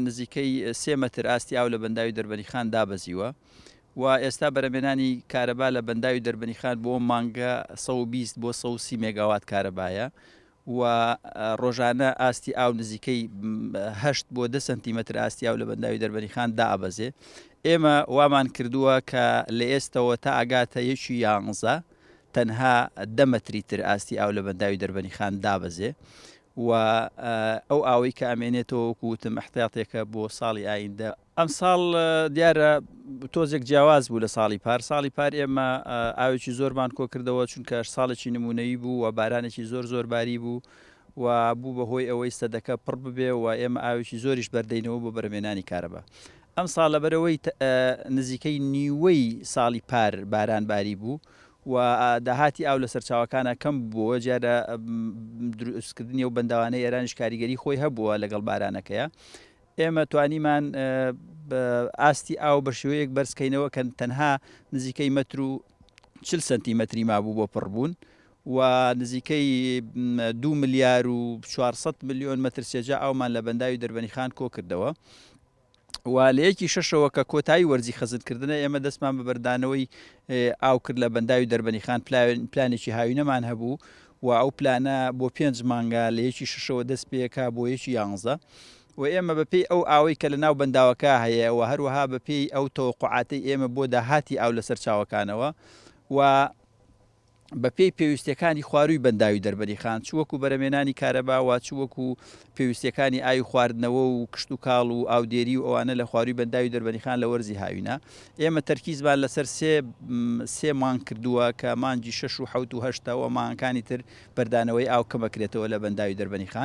نزیکەی سێ مەتر ئاستی ئاو لە بەنداوی دەربەنیخان دابەزیوە و ئێستا بەرەمێنانی کارەبا لە بەنداوی دەربەنیخان بۆ مانگە 120 بۆ 130 مێگاوات کارەبایە و ڕۆژانە ئاستی ئاو نزیکەی 8 بۆ 10 سنتیمەتر ئاستی ئاو لە بەنداوی دەربەنیخان دائەبەزێ. ئێمە وامان کردووە کە لە ئێستەوە تا ئەگاتە یەکی یانزە تەنها دە مەتری تر ئاستی ئاو لە بەنداوی دەربەنیخان دابەزێ و ئەو ئاوەی کە ئەمێنێتەوە وەکو وتم ئیحتیاتێکە بۆ ساڵی ئایندە. ئەمساڵ دیارە تۆزێک جیاواز بوو لە ساڵی پار، ساڵی پار ئێمە ئاوێکی زۆرمان کۆکردەوە چونکە ساڵێکی نمونەیی بوو و بارانێکی زۆر زۆر باری بوو و بوو بە هۆی ئەوەی سەدەکە پڕ ببێ و ئێمە ئاوێکی زۆریش بەردەینەوە بۆ بەرهەمهێنانی کارەبا. ئەمساڵ لەبەرئەوەی نزیکەی نیوەی ساڵی پار باران باری بوو و داهاتی ئاو لە سەرچاوەکانا کەم بووەوە، دیارە دروستکردنی ئەو بەنداوانەی ئێرانیش کاریگەری خۆی هەبووە لەگەڵ بارانەکەیا. ئێمە توانیمان ئاستی ئاو بە شێوەیەک بەرزکەینەوە کە تەنها نزیکەی مەتر و 40 سەنتیمەتری مابوو بۆ پڕبوون و نزیکەی 2 ملیار و 400 ملیۆن مەتر سێجا ئاومان لە بەنداوی دەربەنیخان کۆکردەوە. و لە یەکی شەشەوە کە کۆتایی وەرزی خەزنکردنە ئێمە دەستمان بە بەردانەوەی ئاو کرد لە بەنداوی دەربەنیخان پلانێکی هاوینەمان هەبوو و ئەو پلانە بۆ پێنج مانگە لە یەکی شەشەوە دەست پێکا بۆ یەکی یانزە و ئێمە بەپێی ئەو ئاوەی کە لە ناو بەنداوەکە هەیە و هەروەها بەپێی ئەو تەوەقوعاتەی ئێمە بۆ داهاتی ئاو لە سەرچاوەکانەوە و بەپێی پێویستیەکانی خوارووی بەنداوی دەربەنیخان چ وەکو بەرەمێنانی کارەبا و چ وەکو پێویستیەکانی ئاوی خواردنەوە و کشتوکاڵ و ئاودێری و ئەوانە لە خوارووی بەنداوی دەربەنیخان لە وەرزی هاوینە ئێمە تەرکیزمان لەسەر سێ سێ مانگ کردووە کە مانگی شەش و حەوت و هەشتە و مانگەکانی تر بەردانەوەی ئاو کەمەکرێتەوە لە بەنداوی دەربەنیخان.